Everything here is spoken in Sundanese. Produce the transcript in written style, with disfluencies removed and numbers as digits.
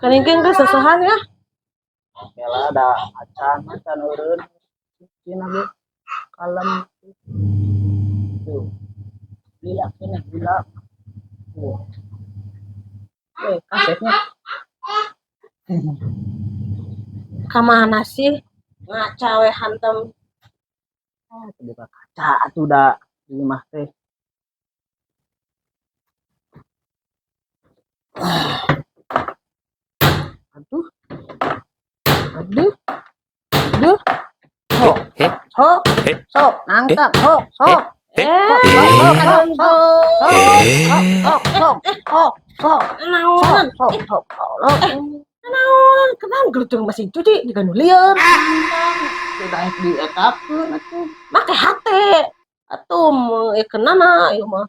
Kaningkeun geus sesahan ya. Oke lah, ada acan acan eureun. Cina ge kalem. Tuh. Lila kene lila. Tuh. Eh, kasetnya. Ka mana sih? Ngaca we hantem. Ah, buka kaca atuh da di imah teh. Aduh. Aduh. Aduh. Sok, sok, sok, nangkap, sok, sok. Eh, Sok, sok, sok, sok, sok, sok, sok, sok, naonan? Sok, sok, sok. Naonan? Kenapa gelutung mesin cuci juga nu lieur? Sudah dietapkeun atuh. Make hate. Atuh eh kenana ieu mah.